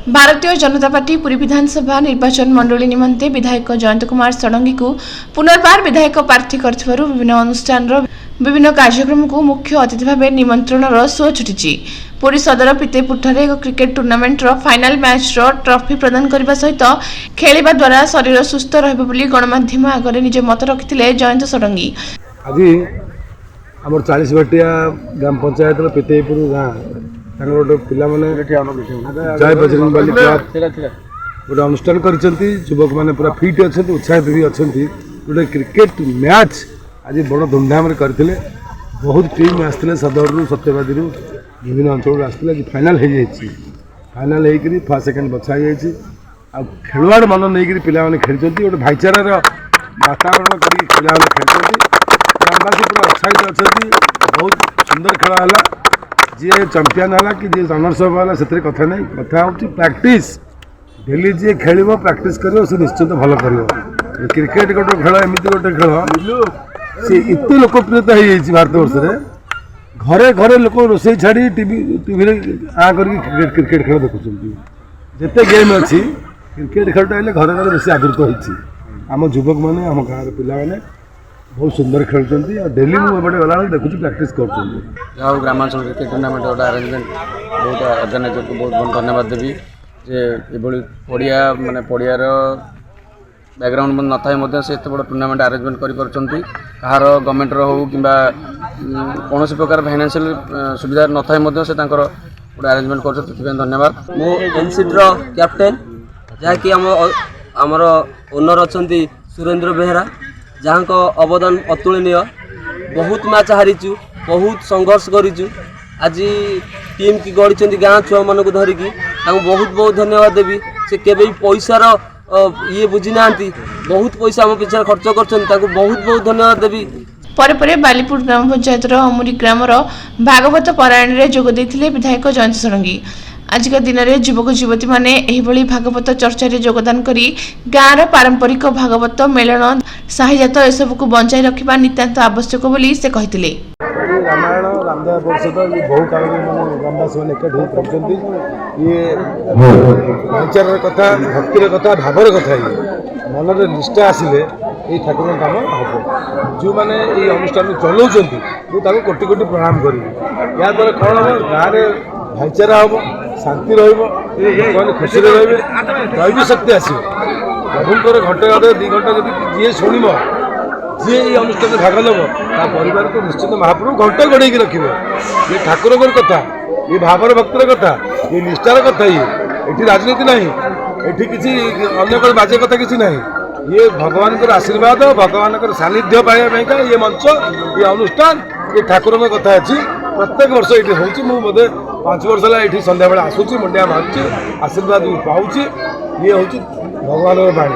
ଭାରତୀୟ ଜନତା ପାର୍ଟି ପୁରୀ ବିଧାନସଭା ନିର୍ବାଚନ ମଣ୍ଡଳୀ ନିମନ୍ତେ ବିଧାୟକ ଜୟନ୍ତ କୁମାର ଷଡ଼ଙ୍ଗୀକୁ ପୁନର୍ବାର ବିଧାୟକ ପ୍ରାର୍ଥୀ କରିଥିବାରୁ ବିଭିନ୍ନ ଅନୁଷ୍ଠାନର ବିଭିନ୍ନ କାର୍ଯ୍ୟକ୍ରମକୁ ମୁଖ୍ୟ ଅତିଥି ଭାବେ ନିମନ୍ତ୍ରଣର ସୁଅ ଛୁଟିଛି। ପୁରୀ ସଦର ପିତେଇପୁରଠାରେ ଏକ କ୍ରିକେଟ ଟୁର୍ଣ୍ଣାମେଣ୍ଟର ଫାଇନାଲ ମ୍ୟାଚ୍ର ଟ୍ରଫି ପ୍ରଦାନ କରିବା ସହିତ ଖେଳିବା ଦ୍ୱାରା ଶରୀର ସୁସ୍ଥ ରହିବ ବୋଲି ଗଣମାଧ୍ୟମ ଆଗରେ ନିଜ ମତ ରଖିଥିଲେ ଜୟନ୍ତ ଷଡ଼ଙ୍ଗୀ। ଆଜି ଆମର 40 ବାଟିଆ ଗ୍ରାମ ପଞ୍ଚାୟତର ପିତେଇପୁର ଗାଁ, ତାଙ୍କର ଗୋଟେ ପିଲାମାନେ ଜୟ ବଜରଙ୍ଗବାଲି କ୍ଲବ୍ ଗୋଟେ ଅନୁଷ୍ଠାନ କରିଛନ୍ତି। ଯୁବକମାନେ ପୁରା ଫିଟ୍ ଅଛନ୍ତି, ଉତ୍ସାହିତ ବି ଅଛନ୍ତି। ଗୋଟେ କ୍ରିକେଟ ମ୍ୟାଚ୍ ଆଜି ବଡ଼ ଧୁମଧାମରେ କରିଥିଲେ। ବହୁତ ଟିମ୍ ଆସିଥିଲେ, ସଦରରୁ, ସତ୍ୟବାଦୀରୁ, ବିଭିନ୍ନ ଅଞ୍ଚଳରୁ ଆସିଥିଲେ। ଆଜି ଫାଇନାଲ୍ ହେଇଯାଇଛି। ଫାଇନାଲ୍ ହେଇକରି ଫାର୍ଷ୍ଟ, ସେକେଣ୍ଡ ବଛା ହେଇଯାଇଛି। ଆଉ ଖେଳୁଆଡ଼ ମନ ନେଇକରି ପିଲାମାନେ ଖେଳିଛନ୍ତି। ଗୋଟେ ଭାଇଚାରାର ବାତାବରଣ କରିକି ପିଲାମାନେ ଖେଳିଛନ୍ତି। ଗ୍ରାମବାସୀ ପୁରା ଉତ୍ସାହିତ ଅଛନ୍ତି। ବହୁତ ସୁନ୍ଦର ଖେଳ ହେଲା। ଯିଏ ଚାମ୍ପିୟନ୍ ହେଲା କି ଯିଏ ରନର୍ସ ଅପ୍ ହେଲା, ସେଥିରେ କଥା ନାହିଁ। କଥା ହେଉଛି ପ୍ରାକ୍ଟିସ୍। ଡେଲି ଯିଏ ଖେଳିବ, ପ୍ରାକ୍ଟିସ୍ କରିବ, ସେ ନିଶ୍ଚିତ ଭଲ କରିବ। କ୍ରିକେଟ ଗୋଟେ ଖେଳ, ଏମିତି ଗୋଟେ ଖେଳ, ସେ ଏତେ ଲୋକପ୍ରିୟତା ହେଇଯାଇଛି ଭାରତବର୍ଷରେ। ଘରେ ଘରେ ଲୋକ ରୋଷେଇ ଛାଡ଼ି ଟିଭିରେ ଆଁ କରିକି କ୍ରିକେଟ ଖେଳ ଦେଖୁଛନ୍ତି। ଯେତେ ଗେମ୍ ଅଛି, କ୍ରିକେଟ ଖେଳଟା ହେଲେ ଘରେ ଘରେ ବେଶୀ ଆଦୃତ ହେଇଛି। ଆମ ଯୁବକମାନେ, ଆମ ଗାଁର ପିଲାମାନେ ବହୁତ ସୁନ୍ଦର ଖେଳୁଛନ୍ତି। ଆଉ ଡେଲି ମୁଁ ଏପଟେ ଗଲାବେଳେ ଦେଖୁଛି, ପ୍ରାକ୍ଟିସ୍ କରୁଛନ୍ତି। ଯାହା ହଉ, ଗ୍ରାମାଞ୍ଚଳ କ୍ରିକେଟ ଟୁର୍ଣ୍ଣାମେଣ୍ଟ ଗୋଟେ ଆରେଞ୍ଜମେଣ୍ଟ, ବହୁତ ଅର୍ଗାନାଇଜରକୁ ବହୁତ ବହୁତ ଧନ୍ୟବାଦ ଦେବି ଯେ ଏଭଳି ପଡ଼ିଆ, ମାନେ ପଡ଼ିଆର ବ୍ୟାକଗ୍ରାଉଣ୍ଡ ନଥାଇ ମଧ୍ୟ ସେ ଏତେ ବଡ଼ ଟୁର୍ଣ୍ଣାମେଣ୍ଟ ଆରେଞ୍ଜମେଣ୍ଟ କରିପାରୁଛନ୍ତି। କାହାର ଗଭର୍ଣ୍ଣମେଣ୍ଟର ହେଉ କିମ୍ବା କୌଣସି ପ୍ରକାର ଫାଇନାନ୍ସିଆଲ ସୁବିଧା ନଥାଇ ମଧ୍ୟ ସେ ତାଙ୍କର ଗୋଟେ ଆରେଞ୍ଜମେଣ୍ଟ କରୁଛନ୍ତି, ସେଥିପାଇଁ ଧନ୍ୟବାଦ। ମୁଁ ଏନ୍ସିଟିର କ୍ୟାପ୍ଟେନ୍, ଯାହାକି ଆମର ଓନର୍ ଅଛନ୍ତି ସୁରେନ୍ଦ୍ର ବେହେରା, ଯାହାଙ୍କ ଅବଦାନ ଅତୁଳନୀୟ। ବହୁତ ମ୍ୟାଚ୍ ହାରିଛୁ, ବହୁତ ସଂଘର୍ଷ କରିଛୁ। ଆଜି ଟିମ୍ କି ଗଢ଼ିଛନ୍ତି ଗାଁ ଛୁଆମାନଙ୍କୁ ଧରିକି, ତାଙ୍କୁ ବହୁତ ବହୁତ ଧନ୍ୟବାଦ ଦେବି। ସେ କେବେ ବି ପଇସାର ଇଏ ବୁଝିନାହାନ୍ତି। ବହୁତ ପଇସା ଆମ ପିଛାରେ ଖର୍ଚ୍ଚ କରିଛନ୍ତି, ତାଙ୍କୁ ବହୁତ ବହୁତ ଧନ୍ୟବାଦ ଦେବି। ପରେ ପରେ ବାଲିପୁର ଗ୍ରାମ ପଞ୍ଚାୟତର ଅମୁରି ଗ୍ରାମର ଭାଗବତ ପାରାୟଣରେ ଯୋଗ ଦେଇଥିଲେ ବିଧାୟକ ଜୟନ୍ତ ଷଡ଼ଙ୍ଗୀ। ଆଜିକା ଦିନରେ ଯୁବକ ଯୁବତୀମାନେ ଏହିଭଳି ଭାଗବତ ଚର୍ଚ୍ଚାରେ ଯୋଗଦାନ କରି ଗାଁର ପାରମ୍ପରିକ ଭାଗବତ ମେଳଣ, ସାହିଜାତ ଏସବୁକୁ ବଞ୍ଚାଇ ରଖିବା ନିତାନ୍ତ ଆବଶ୍ୟକ ବୋଲି ସେ କହିଥିଲେ। ଏ ରାମାୟଣ ରାମଦେବ ପରିଷଦ, ଇଏ ବହୁ କାଳରୁ ମାନେ ଗ୍ରାମବାସୀମାନେ ଏକାଠି ହେଇ କରୁଛନ୍ତି। ଇଏ ଭାଇଚାରାର କଥା, ଭକ୍ତିର କଥା, ଭାବର କଥା। ଇଏ ମନରେ ନିଷ୍ଠା ଆସିଲେ ଏଇ ଠାକୁରଙ୍କ କାମ ହେବ। ଯେଉଁମାନେ ଏଇ ଅନୁଷ୍ଠାନ ଚଲାଉଛନ୍ତି, ମୁଁ ତାଙ୍କୁ କୋଟି କୋଟି ପ୍ରଣାମ କରିବି। ଏହାଦ୍ୱାରା କ'ଣ ହେବ? ଗାଁରେ ଭାଇଚାରା ହେବ, ଶାନ୍ତି ରହିବ, ଲୋକମାନେ ଖୁସିରେ ରହିବେ, ଦୈବୀ ଶକ୍ତି ଆସିବ। ପ୍ରଭୁଙ୍କର ଘଣ୍ଟେ ଅଧେ, 2 ଘଣ୍ଟା ଯଦି ଯିଏ ଶୁଣିବ, ଯିଏ ଏଇ ଅନୁଷ୍ଠାନରେ ଭାଗ ନେବ, ତା ପରିବାରକୁ ନିଶ୍ଚିତ ମହାପ୍ରଭୁ ଘଣ୍ଟ ଘୋଡ଼େଇକି ରଖିବେ। ଇଏ ଠାକୁରଙ୍କର କଥା, ଇଏ ଭାବର ଭକ୍ତିର କଥା, ଇଏ ନିଷ୍ଠାର କଥା। ଇଏ ଏଠି ରାଜନୀତି ନାହିଁ, ଏଠି କିଛି ଅନ୍ୟ କ'ଣ ବାଜେ କଥା କିଛି ନାହିଁ। ଇଏ ଭଗବାନଙ୍କର ଆଶୀର୍ବାଦ, ଭଗବାନଙ୍କର ସାନ୍ନିଧ୍ୟ ପାଇବା ପାଇଁକା ଇଏ ମଞ୍ଚ, ଇଏ ଅନୁଷ୍ଠାନ, ଇଏ ଠାକୁରଙ୍କ କଥା ଅଛି। ପ୍ରତ୍ୟେକ ବର୍ଷ ଏଇଠି ହେଉଛି। ମୁଁ ବୋଧେ 5 ବର୍ଷ ହେଲା ଏଇଠି ସନ୍ଧ୍ୟାବେଳେ ଆସୁଛି, ମୁଣ୍ଡିଆ ମାରୁଛି, ଆଶୀର୍ବାଦ ବି ପାଉଛି। ଇଏ ହେଉଛି ଭଗବାନଙ୍କର ବାଣୀ।